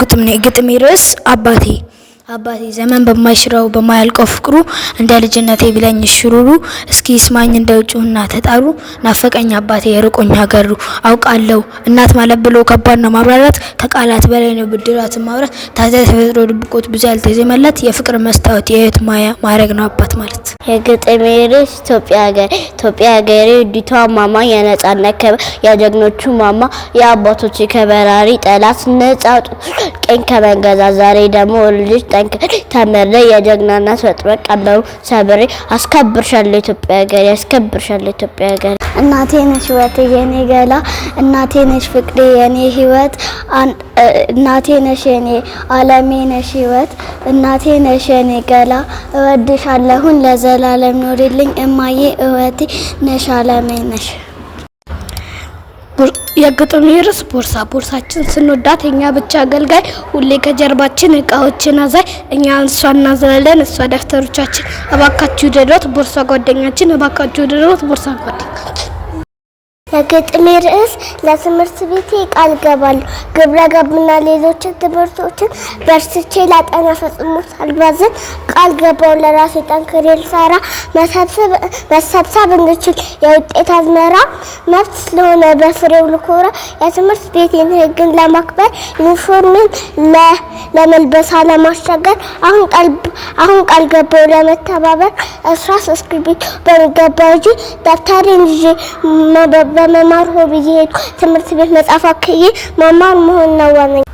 ግጥም ነው። የግጥሜ ርዕስ አባቴ። አባቴ ዘመን በማይሽረው በማያልቀው ፍቅሩ እንደ ልጅነቴ ቢለኝ ሽሩሩ፣ እስኪ ይስማኝ እንደ ጩህና ተጣሩ፣ ናፈቀኝ አባቴ የርቆኝ ሀገሩ። አውቃለሁ እናት ማለት ብሎ ከባድ ነው ማብራራት፣ ከቃላት በላይ ነው ብድራትን ማውራት። ታዲያ ተፈጥሮ ድብቆት ብዙ ያልተዜመላት የፍቅር መስታወት የህይወት ማያ ማድረግ ነው አባት ማለት። የግጥሜ ርዕስ ኢትዮጵያ ሀገሬ። ኢትዮጵያ ሀገሬ፣ ውዲቷ ማማ፣ የነጻነት ክብር የጀግኖቹ ማማ፣ የአባቶች ከበራሪ ጠላት ነጻ ቀኝ ከመንገዛ፣ ዛሬ ደግሞ ልጅ ጠንክሬ ተምሬ የጀግናነት ወጥመድ ቀንበሩ ሰብሬ አስከብርሻለሁ ኢትዮጵያ ሀገሬ፣ አስከብርሻለሁ ኢትዮጵያ ሀገሬ። እናቴ ነሽ ሕይወቴ የኔ ገላ፣ እናቴ ነሽ ፍቅሬ የኔ ሕይወት፣ እናቴ ነሽ የኔ ዓለሜ ነሽ ሕይወት፣ እናቴ ነሽ የኔ ገላ፣ እወድሻለሁን ለዘላለም ኖሪልኝ እማዬ፣ ሕይወቴ ነሽ ዓለሜ ነሽ። የግጥሜ ርዕስ ቦርሳ። ቦርሳችን ስንወዳት የኛ ብቻ አገልጋይ፣ ሁሌ ከጀርባችን እቃዎችን አዛይ፣ እኛ እሷ እናዝላለን እሷ ደብተሮቻችን። እባካችሁ ውደዷት ቦርሳ ጓደኛችን፣ እባካችሁ ውደዷት ቦርሳ ጓደኛችን። የግጥሜ ርዕስ ለትምህርት ቤቴ ቃል ገባለሁ። ግብረ ገብና ሌሎችን ትምህርቶችን በርትቼ ላጠና ፈጽሞ ሳልባዝን ቃል ገባው ለራሴ ጠንክሬ ልሰራ፣ መሰብሰብ እንድችል የውጤት አዝመራ፣ መብት ስለሆነ በፍሬው ልኮራ፣ የትምህርት ቤቴን ሕግን ለማክበር ዩኒፎርሜን ለመልበስ አለማስቸገር፣ አሁን ቃል ገባው ለመተባበር፣ እርሳስ እስክሪብቶ በሚገባ ይዤ፣ ደብተሬን ይዤ በመማር ሆ ብዬ ሄድኩ ትምህርት ቤት፣ መጽሐፍ አክዬ መማር መሆን ነው ዋነኛ።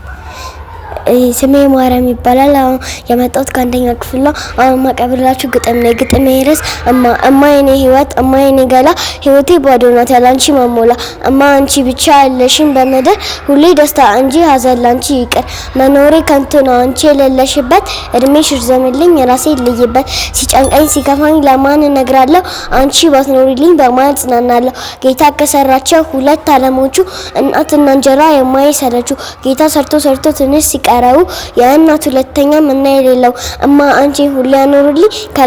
ስሜ ማርያም ይባላል። አሁን የመጣሁት ከአንደኛ ክፍል ነው። አሁን ማቀርብላችሁ ግጥም ነው። የግጥሜ ርዕስ እማ። እማ የኔ ህይወት፣ እማ የኔ ገላ፣ ህይወቴ ባዶ ናት ያላንቺ መሞላ። እማ አንቺ ብቻ ያለሽን በምድር፣ ሁሌ ደስታ እንጂ ሀዘን ላንቺ ይቅር። መኖሬ ከንቱ ነው አንቺ የሌለሽበት፣ እድሜሽ ይርዘምልኝ ራሴ ልይበት። ሲጨንቀኝ ሲከፋኝ ለማን እነግራለሁ? አንቺ ባትኖሪልኝ በማን እጽናናለሁ? ጌታ ከሰራቸው ሁለት አለሞቹ እናትና እንጀራ የማይሰለቹ፣ ጌታ ሰርቶ ሰርቶ ትንሽ ሲቀረው የእናት ሁለተኛ ምና የሌለው፣ እማ አንቺ ሁሌ ያኖሩልኝ።